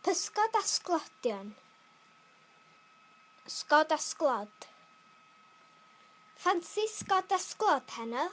Pysgod a sglodion. Sgod a sglod. Ffansi sgod a sglod heno?